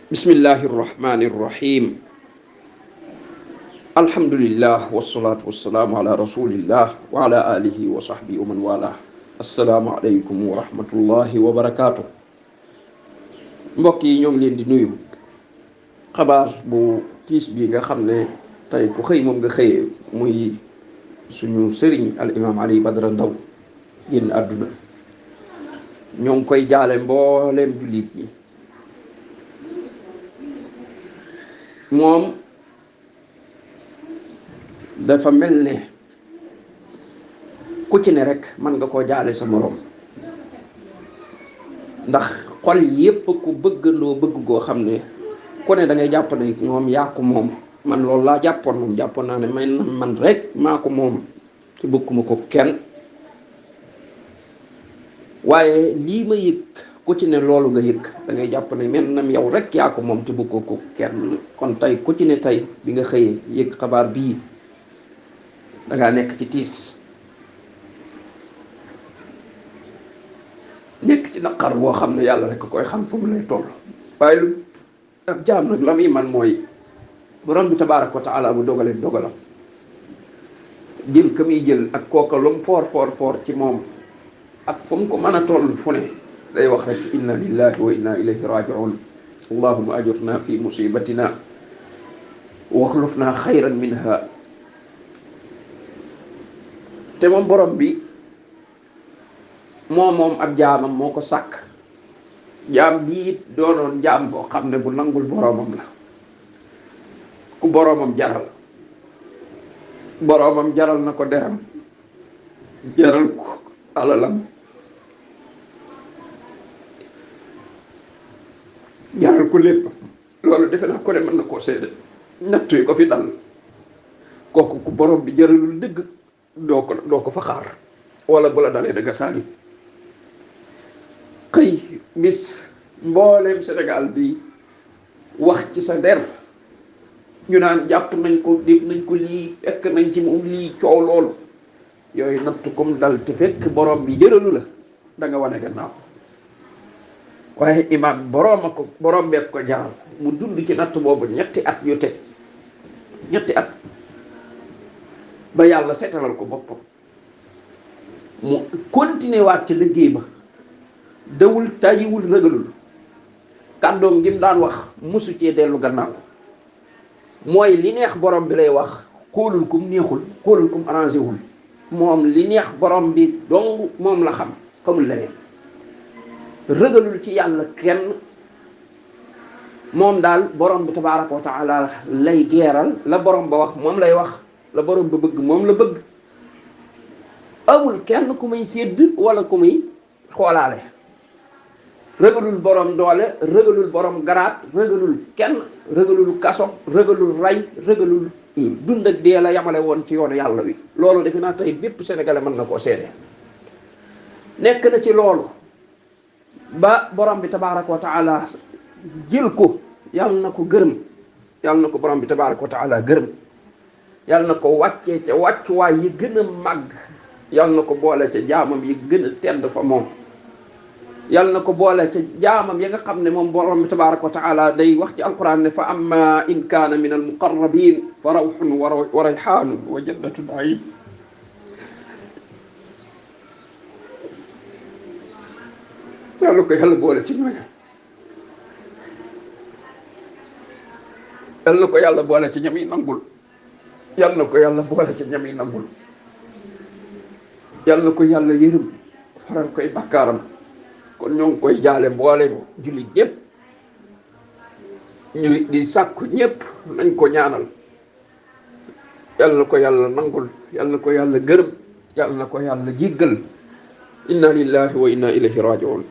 Bismillahi rahmani rahim. Alhamdulillah wassalatu wassalamu ala rasulillah wa ala alihi wa sahbihi wa man wala. Assalaamu alaykum wa rahmatullahi wa barakatuh. Mbokk yi ñoo ngi leen di nuyu. Xabaar bu tiis bi nga xam ne tey ku xëy moom nga xëyee muy suñu sëriñ al imam Ali Badara Ndaw génn àdduna. ñoo ngi koy jaale mbooleem jullit ñi. moom dafa mel ne ku ci ne rek mën nga koo jaale sa moroom ndax xol yépp ku bëggandoo bëgg goo xam ne ku ne da ngay jàpp ne moom yaa ko moom. man loolu laa jàppoon moom jàppoon naa ne man rek maa ko moom te bëgguma ko kenn, waaye lii ma yëg ku ci ne loolu nga yëg da ngay jàpp ne mel nam yow rek yaa ko moom te bëggoo ko kenn. kon tey ku ci ne tey bi nga xëyee yëg xabaar bii dangaa nekk ci tiis, nekk ci naqar boo xam ne yàlla rek koy xam fu mu lay toll. waaye lu ab jaam nag la muy man mooy borom bi tabaaraka wa taala bu dogalee dogalam jël ka muy jël ak kooka lu mu foor ci moom ak fu mu ko mën a toll fu ne day wax rek inna lillahi wa inna ilayhi raji'un allahumma ajurna fi musibatina wa akhlifna khayran minha. te moom borom bi moom ab jaamam moo ko sàkk. jaam bii doonoon jaam boo xam ne bu nangul boromam la, ku boromam jaral na ko deram, jaral ko alalam, jaral ko lépp. loolu defe naa ko ne mën na koo seede. natt yi ko fi dal kooku ku borom bi jaralul dëgg doo ko fa xaar, wala bu la dalee da nga saali. xëy bis mbooleem Sénégal bi wax ci sa der, ñu naan jàpp nañ ko dégg nañ ko lii fekk nañ ci moom lii coow loolu yooyu natt comme dal te fekk borom bi jëralu la da nga wane gannaaw. waaye imaam borom beeg ko jaral mu dund ci natt boobu ñetti at yu teg, ñetti at ba yàlla seetalal ko boppam mu continuer waat ci liggéey ba, dawul tayiwul rëgalul. kàddoom gi mu daan wax musu cee dellu gannaaw. mooy li neex borom bi lay wax, xoolul kum neexul, xoolul kum arrangé wul. moom li neex borom bi dong moom la xamul leneen. rëgalul ci yàlla kenn, moom daal borom bi tabaaraka wa taala lay geeral. la borom ba wax moom lay wax, la borom ba bëgg moom la bëgg. amul kenn ku muy sédd wala ku muy xoolaale. rëgalul borom doole, rëgalul borom garaat, rëgalul kenn, rëgalul kaso, rëgalul ray, rëgalul dund ak dee la yamale woon ci yoonu yàlla wi. loolu defe naa tey bépp sénégalais mën na koo seede. nekk na ci loolu ba borom bi tabaaraka wa taala jël ko. yàlla na ko gërëm, yàlla na ko borom bi tabaaraka wa taala gërëm, yàlla na ko wàccee ca wàccuwaay yi gën a màgg, yàlla na ko boole ca jaamam yi gën a tedd fa moom, yàlla na ko boole ca jaamam yi nga xam ne moom borom bi tabaaraka wa taala day wax ci alquran ne fa amma in kaana min al muqarrabin fa rawxun wa rayxaanun wa jannatu naim. yàlla ko yàlla boole ci ñooña, yàlla na ko yàlla boole ci ñam yi nangul, yàlla na ko yàlla boole ci ñam yi nangul, yàlla na ko yàlla yërëm faral koy bakkaaram. kon ñoo ngi koy jaale mboolem jullit ñëpp, ñu di sàkku ñëpp nañ ko ñaanal. yàlla na ko yàlla nangul, yàlla na ko yàlla gërëm, yàlla na ko yàlla jéggal. inna lillahi wa inna ilayhi raji'un.